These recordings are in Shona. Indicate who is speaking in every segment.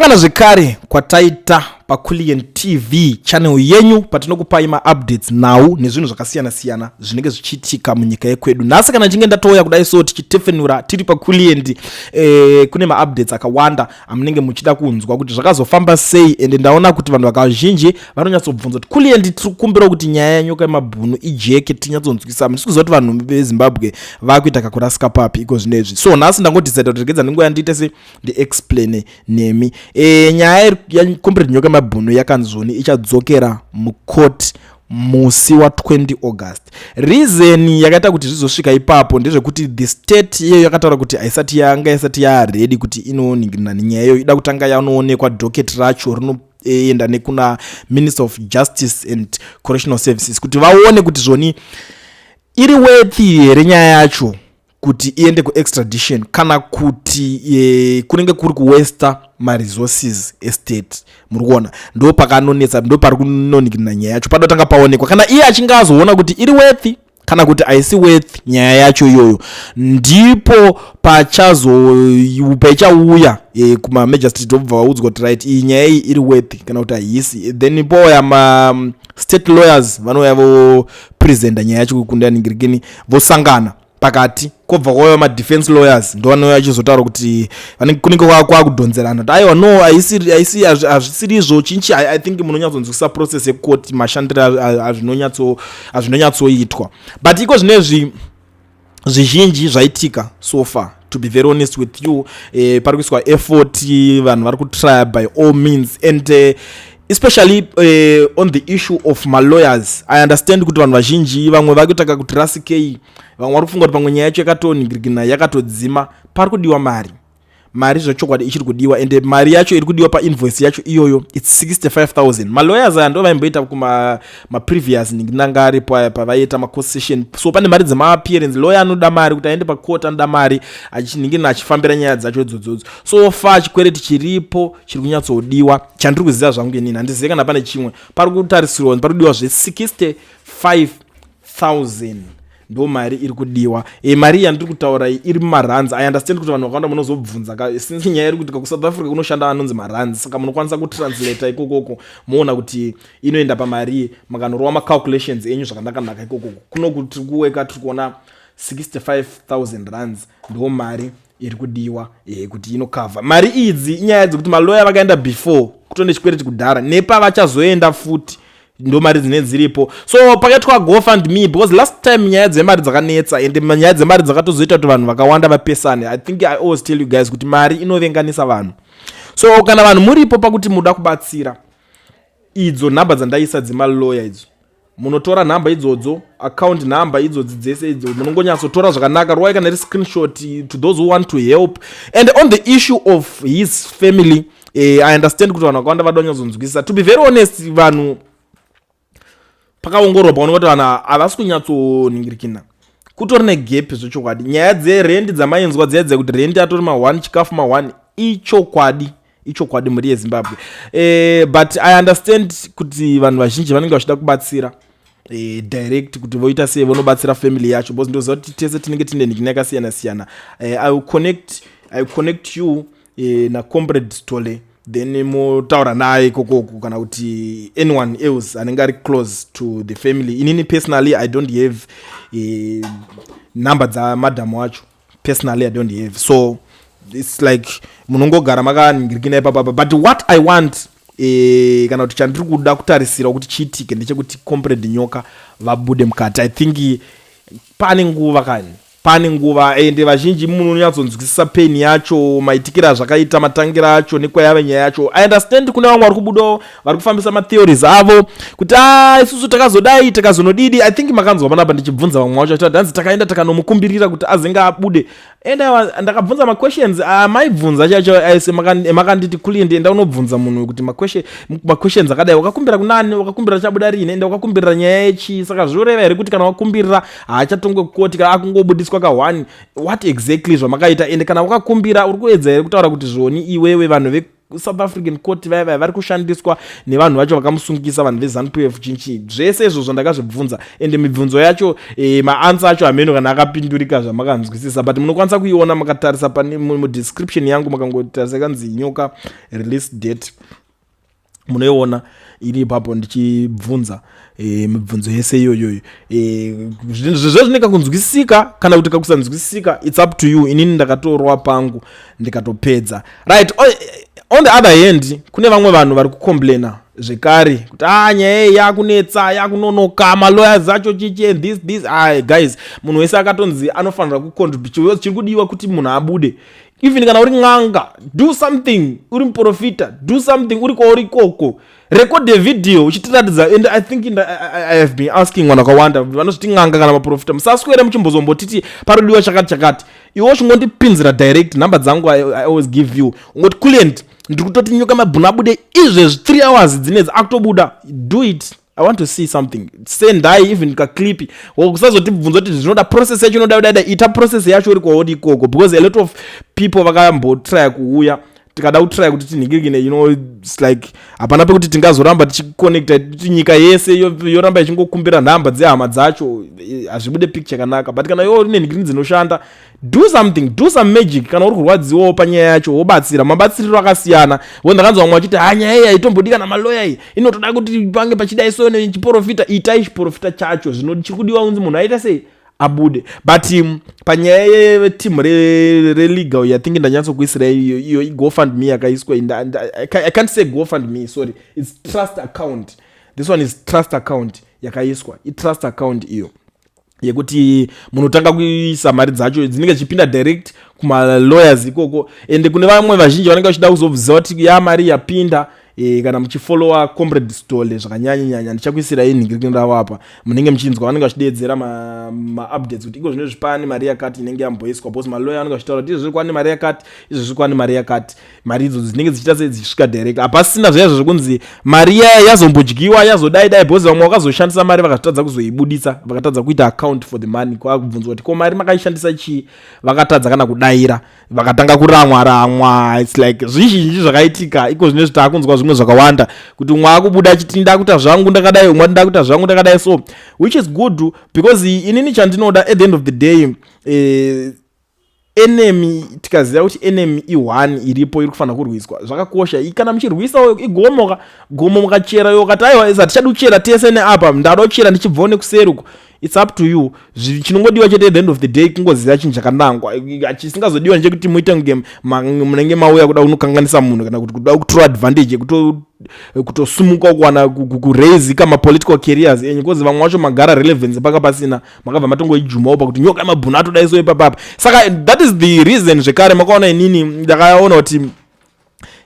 Speaker 1: Kusangana zvekare kwataita paCulian TV channel yenyu, patinokupai maupdates, nhau nezvinhu zvakasiyana-siyana zvinenge zvichiitika munyika yekwedu. Nhasi kana chinge ndatouya kudai so, tichitefenura tiri paCulian, kune maupdates akawanda amunenge muchida kunzwa kuti zvakazofamba sei. Ende ndaona kuti vanhu vakazhinji vanonyatsobvunza kuti, "Culian, tiri kukumbira kuti nyaya yeNyoka yemabhunu ijeke, tinyatsonzwisa." Ndisi kuziva kuti vanhu veZimbabwe vakuita kakurasika papi iko zvinezvi. So nhasi ndangodecida kuti regedza ndingoya ndiite se ndiexplaine nemi. Nyaya yaComrade Nyoka yemabhunu yakanzoni ichadzokera mucourt musi wa20 August. Reason yakaita kuti zvizosvika ipapo ndezvekuti the state iyoyo yakataura kuti haisati yanga isati yaready kuti inoningirina nenyaya iyoyo. Ida kutanga yanoonekwa docket racho rinoenda nekuna Minister of Justice and Correctional Services kuti vaone kuti zvoni iri worthy here nyaya yacho kuti iende kuextradition, kana kuti kunenge kuri kuwaster maresources estate. Muri kuona, ndo pakanonetsa, ndo pari kunoningirina nyaya yacho. Pada tanga paonekwa kana iye achinge azoona kuti iri worthy kana kuti haisi worth nyaya yacho iyoyo, ndipo pachazo paichauya kumamagistrate, obva vaudzwa kuti, "Right, iyi nyaya iyi iri worth kana kuti haisi." Then pouya ma-state lawyers, vanouya vopresenta nyaya yacho kundaningirikini, vosangana pakati, kwobva kwauya madefense lawyers, ndo vanouya vachizotaura kuti kunenge kwakudhonzerana kuti, "Aiwa, no, haisi, hazvisiri izvo." Chinchi, I think munonyatsonzwisisa process yekoti, mashandiro azvinonyatsoitwa. But iko zvinezvi zvizhinji zvaitika so far, to be very honest with you, pari kuiswa effort, vanhu vari kutrya by all means, and especially on the issue of malawyers. I understand kuti vanhu vazhinji vamwe vakuitaka kuti rasikei, vamwe vari kufunga kuti pamwe nyaya yacho yakatoningirikina, yakatodzima. Pari kudiwa mari, mari zvechokwadi ichiri kudiwa, ende mari yacho iri kudiwa painvoice yacho iyoyo, it's 65,000. Malawyers aya ndo vaimboita kumaprevious ninginanga aripo aya pavaiita macourt session. So pane mari dzemaappearance, lawyer anoda mari kuti aende pacourt, anoda mari achiningirina, achifambira nyaya dzacho idzodzodzo. So far chikwereti chiripo chiri kunyatsodiwa, chandiri kuziva zvangu inini, handizive kana pane chimwe. Pari kutarisirwa, pari kudiwa zve65,000, ndo mari iri kudiwa. Mari yandiri kutaura iyi iri mumarands. I understand kuti vanhu vakawanda munozobvunza, since nyaya iri kuitika kuSouth Africa, kunoshanda anonzi marands, saka munokwanisa kutranslata ikokoko, moona kuti inoenda pamari, makanorova macalculations enyu zvakanaka-naka ikokoko. Kuno tiri kuweka, tiri kuona 65,000 rands, ndo mari iri kudiwa kuti inokavha mari idzi. Inyaya dzekuti maloya vakaenda before kutone chikwereti kudhara, nepavachazoenda futi, ndo mari dzinenge dziripo. So pakaitwa GoFund Me, because last time nyaya dzemari dzakanetsa, and nyaya dzemari dzakatozoita kuti vanhu vakawanda vapesane. I think I always tell you guys kuti mari inovenganisa vanhu. So kana vanhu muripo pakuti muda kubatsira, idzo nhamba dzandaisa dzemaloya idzo, munotora nhamba idzodzo, account nhamba idzodzi dzese idzo, munongonyatsotora zvakanaka, rovai kana ri screenshot to those who want to help. And on the issue of his family, I understand kuti vanhu vakawanda vada kunyatsonzwisisa. To be very honest, vanhu pakaongororwa, paoneka kuti vanhu havasi kunyatsoningirikina, kutori negap zvechokwadi. Nyaya dzerendi dzamainzwa dziya dzekuti rendi atori ma1, chikafu ma1, ichokwadi, ichokwadi, mhuri yeZimbabwe. But I understand kuti vanhu vazhinji vanenge vachida kubatsira direct, kuti voita sei, vonobatsira family yacho, because ndoziva kuti tese tinenge tine nhikina yakasiyana siyana. I will connect you nacomrade Stole, then motaura naye ikokoko, kana kuti anyone else anenge ari close to the family. Inini personally, I don't have number dzamadhamu wacho. Personally, I don't have. So it's like munongogara makaningirikina ipapapa. But what I want, kana kuti chandiri kuda kutarisira kuti chiitike, ndechekuti Comrade Nyoka vabude mukati. I think pane nguva kani, pane nguva, ende vazhinji munonyatsonzwisisa pain yacho, maitikiro azvakaita, matangiro acho, nekwayave nyaya yacho. I understand kune vamwe vari kubudawo, vari kufambisa matheories avo kuti a isusu takazodai, takazonodidi. I think makanzwa panapa ndichibvunza vamwe vacho vachiti, "Hanzi takaenda takanomukumbirira kuti azenge abude." Ende ndakabvunza maquestions amaibvunza chacho aise makanditi, "Kulindi, enda unobvunza munhu kuti maquestions akadai, wakakumbira kunani, wakakumbira chabuda rini, ende wakakumbirira nyaya yechi? Saka zvoreva here kuti kana wakumbirira haachatongwe kukoti, kana akungobudiswa ka1? What exactly zvamakaita? Ende kana wakakumbira, uri kuedza here kutaura kuti zvoni iwewe vanhu South African court vaya vaya vari kushandiswa nevanhu vacho vakamusungisa, vanhu veZANU PF, chinchi. Zvese izvozvo ndakazvibvunza, ende mibvunzo yacho, maanswer acho hameno kana akapindurika zvamakanzwisisa, but munokwanisa kuiona makatarisa pane mudescription yangu. Makangotarisa kanzi "Nyoka release date", munoiona iri ipapo ndichibvunza mibvunzo yese iyoyoyo. Zvezvo zvinenge kunzwisisika kana kuti kakusanzwisisika, it's up to you. Inini ndakatorwa pangu ndikatopedza. Right, on the other hand, kune vamwe vanhu vari kucomplaina zvekare kuti a ah, nyaya iyi yakunetsa, yakunonoka, malawyers acho chichi and this this. Ai guys, munhu wese akatonzi anofanira kucontribute. Chiri kudiwa kuti munhu abude. Even kana uri n'anga, do something. Uri muprofita, do something. Uri kwauri ikoko, record video uchitiratidza. And I think I have been asking vanhu vakawanda vanozviti n'anga kana maprofita, musaswere muchimbozombotiti parodiwa chakati chakati. Iwe uchingondipinzira direct nhamba dzangu. I always give you, ungoti, "Client, ndiri kutoti Nyoka Mabhunu abude izvezvi, 3 hours dzinedzi akutobuda." Do it. I want to see something. Sendai even kaclip. Kusazotibvunza kuti zvinoda process yacho, inoda kudada. Ita process yacho uri kwauri ikoko, because a lot of people vakambotrya kuuya, tikada kutrya kuti tinhingirikine. It's like hapana pekuti tingazoramba tichiconnecta kuti nyika yese yoramba ichingokumbira nhamba dzehama dzacho. Hazvibude picture yakanaka. But kana iwe une nhingirikini dzinoshanda, do something, do some magic. Kana uri kurwadziwawo panyaya yacho, wobatsira mabatsiriro akasiyana. Wo ndakanzwa vamwe vachiti, "Ha, nyaya iyi haitombodi kana maloya, iyi inotoda kuti pange pachidai so nechiprofita." Itai chiprofita chacho. Zvino chiri kudiwa kunzi munhu aita sei? Abude. But panyaya yeteam relegal, I think ndanyatsokuisira iyo. Iyo iGoFund Me yakaiswa. I can't say GoFund Me, sorry, it's trust account. This one is trust account yakaiswa, itrust account iyo yekuti munotanga kuisa mari dzacho, dzinenge dzichipinda direct kumalawyers ikoko. Ende kune vamwe vazhinji vanenge vachida kuzoziva kuti ya mari yapinda, kana muchifollowa Comrade Stole zvakanyanya-nyanya, ndichakuisirai nhingirikini ravo apa. Munenge muchinzwa vanenge vachideedzera maupdates kuti iko zvino zvipani mari yakati inenge yamboiswa, because maloya vanenge vachitaura kuti izvezvi kwani mari yakati, izvezvi kwani mari yakati. Mari idzodzo dzinenge dzichiita sei? Dzichisvika direct. Hapasina zviya zvekunzi mari iya yazombodyiwa, yazodai dai, because vamwe vakazoshandisa mari vakatadza kuzoibudisa, vakatadza kuita account for the money. Kwakubvunzwa kuti, "Ko mari makaishandisa chii?" Vakatadza kana kudayira, vakatanga kuramwa ramwa. It's like zvizhinji zvakaitika. Iko zvino taakunzwa zvimwe zvakawanda kuti umwe akubuda achiti, "Ndakuita zvangu ndakadai," umwe ati, "Ndakuita zvangu ndakadai." So which is good, because inini chandinoda at the end of the day, enemy, tikaziva kuti enemy i1 iripo iri kufanira kurwiswa, zvakakosha. Kana muchirwisa igomo, gomo mukachera, iwo kati, "Aiwa, hatichadi kuchera tese neapa, ndada kuchera ndichibvawo nekuseri uko," it's up to you. Chinongodiwa chete at the end of the day kungoziva chinhu chakanangwa. Chisingazodiwa ndechekuti muite kunge munenge mauya kuda kunokanganisa munhu kana kuti kuda kutora advantage yekutosumuka kuwana kuraisika mapolitical careers enyu, because vamwe vacho magara relevance paka pasina, makabva matongoijumawo pakuti Nyoka Mabhunu atodai so ipapapa. Saka that is the reason zvekare makaona inini ndakaona kuti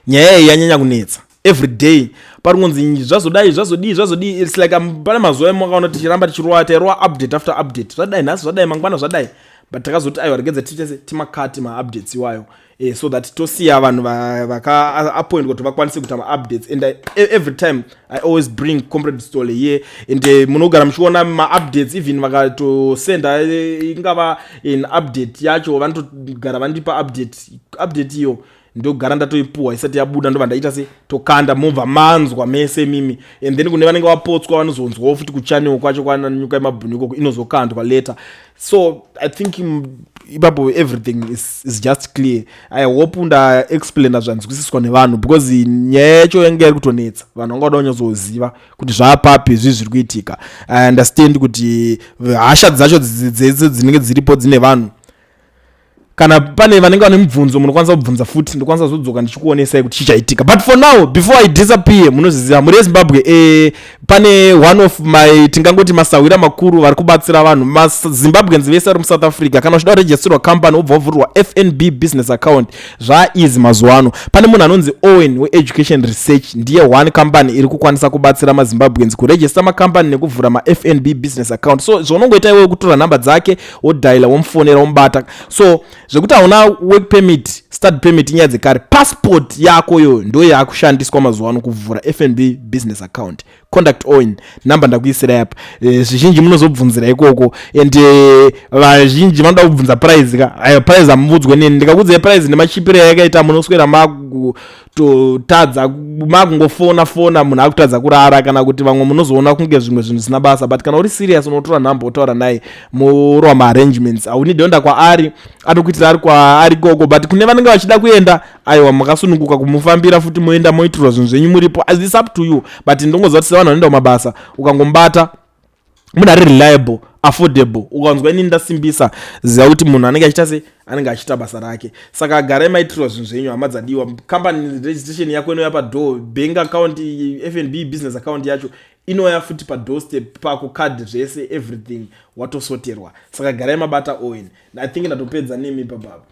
Speaker 1: nyaya iyi yanyanya kunetsa. Every day pari kunzi zvazodai, zvazodii, zvazodii. It's like pane mazuva emakaona tichiramba tichirova, tairova update after update, zvadai nhasi, zvadai mangwana, zvadai. But takazoti, "Aiwa, regedza tiite timakati maupdates iwayo," so that tosiya vanhu vakaappointwa kuti vakwanise kuita maupdates. And every time I always bring Comrade Stole here, and munogara muchiona maupdates. Even vakatosenda, ingava in update yacho, vanotogara vandipa update. Update iyo ndogara ndatoipuhwa isati yabuda, ndobva ndaita se tokanda, mobva manzwa mese mimi. And then kune vanenge vapotswa vanozonzwawo futi kuchannel kwacho kwananyuka yemabhunu ikoko, inozokandwa later. So I think ipapo everything is just clear. I hope ndaexplaina zvanzwisiswa nevanhu, because nyaya yacho yange iri kutonetsa vanhu, vanga vada kunyatsoziva kuti zvaapapi zvi zviri kuitika. I understand kuti hasha dzacho dzese dzinenge dziripo dzine vanhu. Kana pane vanenge vane mubvunzo, munokwanisa kubvunza futi, ndokwanisa kuzodzoka ndichikuonesai kuti chichaitika. But for now, before I disappear, munozviziva muri yeZimbabwe, pane one of my, tingangoti masahwira makuru vari kubatsira vanhu, maZimbabweans vese vari muSouth Africa. Kana uchida kuregisterwa company, wobva wavhurirwa FNB business account, zvaeasy mazuva ano. Pane munhu anonzi Owen weEducation Research, ndiye one company iri kukwanisa kubatsira maZimbabweans kuregister macompany nekuvhura maFNB business account. So zvaunongoita iwewe kutora nhamba dzake, wodhaila, womufonera, womubata. So zvekuti hauna work permit, study permit, inyaya dzekare. Passport yako yo ndo yaakushandiswa mazuva ano kuvhura FNB business account. Contact Owen, namba ndakuisirai apa. Zvizhinji munozobvunzira ikoko. And vazhinji vanoda kubvunza price ka. Aiwa, price hamubudzwe neni. Ndikakuudzai price nemachipiro yakaita, munoswera maku Makutotadza, makungofona fona, munhu akutadza kurara, kana kuti vamwe munozoona kunge zvimwe zvinhu zvisina basa. But kana uri serious, unotora nhamba, wotaura naye, morwa maarrangements. Haunidi oenda kwaari, anokuitira ari kwaari ikoko. But kune vanenge vachida kuenda, aiwa, makasununguka kumufambira futi, moenda, moitirwa zvinhu zvenyu muripo. It's up to you, but ndongoziva kuti sevanhu vanoenda kumabasa, ukangomubata, munhu ari reliable, affordable. Ukanzwa inini ndasimbisa, ziva kuti munhu anenge achiita sei, anenge achiita basa rake. Saka garai maitirwa zvinhu zvenyu, hama dzadiwa. Company registration yako inouya padoor, bank account, FNB business account yacho inouya futi padoorstep pako, card, zvese, everything watosoterwa. Saka garai mabata Owen. I think ndatopedza nemi papapa.